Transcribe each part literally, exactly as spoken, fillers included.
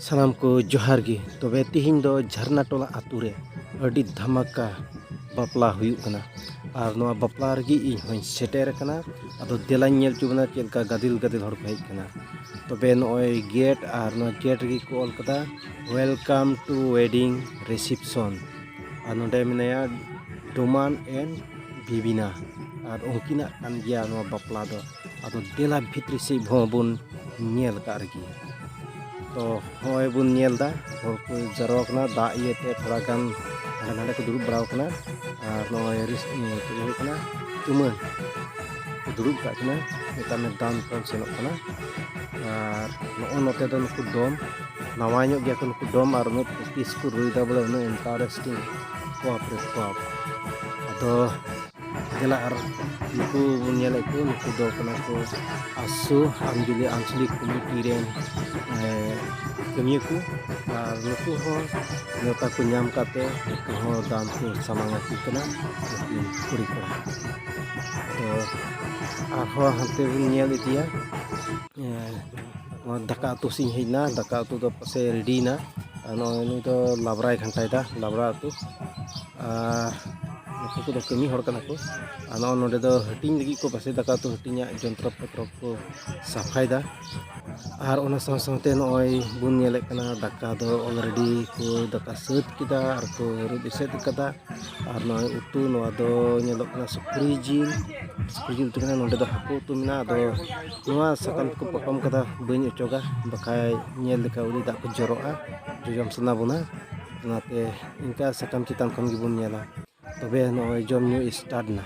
ᱥᱟᱱᱟᱢ ᱠᱚ ᱡᱚᱦᱟᱨ ᱜᱮ᱾ ᱛᱚᱵᱮ ᱛᱤᱦᱤᱧ ᱫᱚ ᱡᱷᱟᱨᱱᱟ ᱴᱚᱞᱟ ᱟᱛᱳ ᱨᱮ ᱟᱹᱰᱤ ᱫᱷᱟᱢᱟᱠᱟ ᱵᱟᱯᱞᱟ ᱦᱩᱭᱩᱜ ᱠᱟᱱᱟ, ᱟᱨ ᱱᱚᱣᱟ ᱵᱟᱯᱞᱟ ᱨᱮᱜᱮ ᱤᱧ ᱦᱚᱸᱧ ᱥᱮᱴᱮᱨ ᱟᱠᱟᱱᱟ᱾ ᱟᱫᱚ ᱫᱮᱞᱟᱧ ᱧᱮᱞ ᱦᱚᱪᱚ ᱵᱚᱱᱟ ᱪᱮᱫ ᱞᱮᱠᱟ ᱜᱟᱫᱮᱞ ᱜᱟᱫᱮᱞ ᱦᱚᱲ ᱠᱚ ᱦᱮᱡ ᱟᱠᱟᱱᱟ᱾ ᱛᱚᱵᱮ ᱱᱚᱜᱼᱚᱭ ᱜᱮᱴ, ᱟᱨ ᱱᱚᱣᱟ ᱜᱮᱴ ᱨᱮᱜᱮ ᱠᱚ ᱚᱞ ᱠᱟᱫᱟ "Welcome to wedding reception", ᱟᱨ ᱱᱚᱰᱮ ᱢᱮᱱᱟᱭᱟ ᱰᱳᱢᱟᱱ ᱮᱱᱰ ᱵᱤᱵᱤᱱᱟ, ᱟᱨ ᱩᱱᱠᱤᱱᱟᱜ ᱠᱟᱱ ᱜᱮᱭᱟ ᱱᱚᱣᱟ ᱵᱟᱯᱞᱟ ᱫᱚ᱾ ᱟᱫᱚ ᱫᱮᱞᱟ ᱵᱷᱤᱛᱨᱤ ᱥᱮᱫ ᱦᱚᱸ ᱵᱚᱱ ᱧᱮᱞ ᱠᱟᱜ ᱨᱮᱜᱮ᱾ ᱛᱚ ᱱᱚᱜᱼᱚᱭ ᱵᱚᱱ ᱧᱮᱞ ᱮᱫᱟ, ᱦᱚᱲ ᱠᱚ ᱡᱟᱨᱣᱟ ᱠᱟᱱᱟ, ᱫᱟᱜ ᱤᱭᱟᱹᱛᱮ ᱛᱷᱚᱲᱟ ᱜᱟᱱ ᱦᱟᱸᱰᱮ ᱱᱟᱰᱮ ᱠᱚ ᱫᱩᱲᱩᱵ ᱵᱟᱲᱟᱣ ᱠᱟᱱᱟ᱾ ᱟᱨ ᱱᱚᱜᱼᱚᱭ ᱨᱤᱥ-, ᱪᱮᱫ ᱦᱩᱭᱩᱜ ᱠᱟᱱᱟ, ᱪᱩᱢᱟᱹᱱ ᱠᱚ ᱫᱩᱲᱩᱵ ᱠᱟᱜ ᱠᱟᱱᱟ᱾ ᱢᱮᱛᱟᱜ ᱢᱮ ᱫᱟᱱ ᱠᱚ ᱥᱮᱱᱚᱜ ᱠᱟᱱᱟ᱾ ᱟᱨ ᱱᱚᱜᱼᱚ ᱱᱚᱛᱮ ᱫᱚ ᱱᱩᱠᱩ ᱰᱚᱢ, ᱱᱟᱣᱟ ᱧᱚᱜ ᱜᱮᱭᱟ ᱠᱚ ᱱᱩᱠᱩ ᱰᱚᱢ, ᱟᱨ ᱩᱱᱟᱹᱜ practice ᱠᱚ ᱨᱩᱭᱫᱟ, ᱵᱚᱞᱮ ᱩᱱᱟᱹᱜ interesting᱾ ᱵᱟᱯ ᱨᱮ ᱵᱟᱯ᱾ ᱟᱫᱚ ᱫᱮᱞᱟ ᱟᱨ ᱱᱩᱠᱩ ᱵᱚᱱ ᱧᱮᱞᱮᱫ ᱠᱚ, ᱱᱩᱠᱩ ᱫᱚ ᱠᱟᱱᱟ ᱠᱚ ᱟᱥᱩ ᱟᱧᱡᱚᱞᱤ ᱟᱧᱪᱚᱞᱤᱠ ᱠᱚᱢᱤᱴᱤ ᱨᱮᱱ, ᱮ, ᱠᱟᱹᱢᱤᱭᱟᱹ ᱠᱚ᱾ ᱟᱨ ᱱᱩᱠᱩ ᱦᱚᱸ ᱱᱮᱣᱛᱟ ᱠᱚ ᱧᱟᱢ ᱠᱟᱛᱮ ᱱᱩᱠᱩ ᱦᱚᱸ ᱫᱟᱱ ᱠᱚ ᱥᱟᱢᱟᱝ ᱟᱠᱚ ᱠᱟᱱᱟ ᱱᱩᱠᱤᱱ ᱠᱩᱲᱤ ᱠᱚᱲᱟ᱾ ᱟᱫᱚ ᱟᱨᱦᱚᱸ ᱦᱟᱱᱛᱮ ᱵᱚᱱ ᱧᱮᱞ ᱤᱫᱤᱭᱟ᱾ ᱮ, ᱱᱚᱣᱟ ᱫᱟᱠᱟ ᱩᱛᱩ ᱥᱮᱫ ᱤᱧ ᱦᱮᱡ ᱮᱱᱟ, ᱫᱟᱠᱟ ᱩᱛᱩ ᱫᱚ ᱯᱟᱥᱮ ready ᱮᱱᱟ᱾ ᱟᱨ ᱱᱚᱜᱼᱚᱭ ᱱᱩᱭ ᱫᱚ ᱞᱟᱵᱽᱨᱟᱭ ᱜᱷᱟᱱᱴᱟᱭᱮᱫᱟ, ᱞᱟᱵᱽᱨᱟ ᱩᱛᱩ᱾ ᱟᱨ ᱱᱩᱠᱩ ᱠᱚᱫᱚ ᱠᱟᱹᱢᱤ ᱦᱚᱲ ᱠᱟᱱᱟ ᱠᱚ᱾ ᱟᱨ ᱱᱚᱜᱼᱚᱭ ᱱᱚᱰᱮ ᱫᱚ ᱦᱟᱹᱴᱤᱧ ᱞᱟᱹᱜᱤᱫ ᱠᱚ ᱯᱟᱥᱮ ᱫᱟᱠᱟ ᱩᱛᱩ ᱦᱟᱹᱴᱤᱧᱟᱜ ᱡᱚᱱᱛᱨᱚ ᱯᱚᱛᱨᱚ ᱠᱚ ᱥᱟᱯᱷᱟᱭᱮᱫᱟ᱾ ᱟᱨ ᱚᱱᱟ ᱥᱟᱶ ᱥᱟᱶᱛᱮ ᱱᱚᱜᱼᱚᱭ ᱵᱚᱱ ᱧᱮᱞᱮᱫ ᱠᱟᱱᱟ, ᱫᱟᱠᱟ ᱫᱚ already ᱠᱚ ᱫᱟᱠᱟ ᱥᱟᱹᱛ ᱠᱮᱫᱟ ᱟᱨ ᱠᱚ ᱦᱟᱹᱨᱩᱵ ᱮᱥᱮᱫ ᱠᱟᱫᱟ᱾ ᱟᱨ ᱱᱚᱜᱼᱚᱭ ᱩᱛᱩ, ᱱᱚᱣᱟ ᱫᱚ ᱧᱮᱞᱚᱜ ᱠᱟᱱᱟ ᱥᱩᱠᱨᱤ ᱡᱤᱞ, ᱥᱩᱠᱨᱤ ᱡᱤᱞ ᱩᱛᱩ ᱠᱟᱱᱟ᱾ ᱱᱚᱰᱮ ᱫᱚ ᱦᱟᱹᱠᱩ ᱩᱛᱩ ᱢᱮᱱᱟᱜᱼᱟ᱾ ᱟᱫᱚ ᱱᱚᱣᱟ ᱥᱟᱠᱟᱢ ᱛᱮᱠᱚ ᱯᱚᱴᱚᱢ ᱠᱟᱫᱟ, ᱵᱟᱹᱧ ᱚᱪᱚᱜᱟ, ᱵᱟᱠᱷᱟᱡ ᱧᱮᱞ ᱞᱮᱠᱷᱟᱡ ᱩᱞᱤ ᱫᱟᱜ ᱠᱚ ᱡᱚᱨᱚᱜᱼᱟ, ᱡᱚᱡᱚᱢ ᱥᱟᱱᱟ ᱵᱚᱱᱟ᱾ ᱚᱱᱟᱛᱮ ᱤᱱᱠᱟ ᱥᱟᱠᱟᱢ ᱪᱮᱛᱟᱱ ᱠᱷᱚᱱ ᱜᱮᱵᱚᱱ ᱧᱮᱞᱟ᱾ ᱛᱚᱵᱮ ᱱᱚᱜᱼᱚᱭ ᱡᱚᱢ ᱧᱩ start ᱮᱱᱟ᱾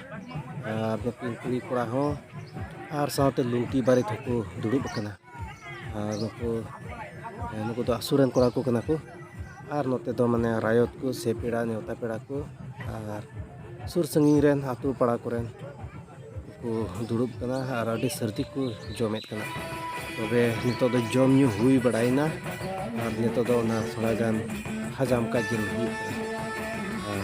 ᱟᱨ ᱱᱩᱠᱤᱱ ᱠᱩᱲᱤ ᱠᱚᱲᱟ ᱦᱚᱸ ᱟᱨ ᱥᱟᱶᱛᱮ ᱞᱩᱝᱛᱤ ᱵᱟᱨᱮᱛ ᱦᱚᱸᱠᱚ ᱫᱩᱲᱩᱵ ᱟᱠᱟᱱᱟ᱾ ᱟᱨ ᱱᱩᱠᱩ, ᱱᱩᱠᱩ ᱫᱚ ᱟᱥᱩ ᱨᱮᱱ ᱠᱚᱲᱟ ᱠᱚ ᱠᱟᱱᱟ ᱠᱚ᱾ ᱟᱨ ᱱᱚᱛᱮ ᱫᱚ ᱢᱟᱱᱮ ᱨᱟᱭᱚᱛ ᱠᱚ ᱥᱮ ᱯᱮᱲᱟ, ᱱᱮᱣᱛᱟ ᱯᱮᱲᱟ ᱠᱚ, ᱟᱨ ᱥᱩᱨ ᱥᱟᱺᱜᱤᱧ ᱨᱮᱱ ᱟᱹᱛᱩ ᱯᱟᱲᱟ ᱠᱚᱨᱮᱱ ᱠᱚ ᱫᱩᱲᱩᱵ ᱠᱟᱱᱟ ᱟᱨ ᱟᱹᱰᱤ ᱥᱟᱹᱨᱫᱤ ᱠᱚ ᱡᱚᱢᱮᱫ ᱠᱟᱱᱟ᱾ ᱛᱚᱵᱮ ᱱᱤᱛᱚᱜ ᱫᱚ ᱡᱚᱢ ᱧᱩ ᱦᱩᱭ ᱵᱟᱲᱟᱭᱮᱱᱟ ᱟᱨ ᱱᱤᱛᱚᱜ ᱫᱚ ᱚᱱᱟ ᱛᱷᱚᱲᱟ ᱜᱟᱱ ᱦᱟᱡᱟᱢ ᱠᱟᱡ ᱡᱟᱹᱨᱩᱲ ᱦᱩᱭᱩᱜ ᱠᱟᱱᱟ᱾ ᱟᱨ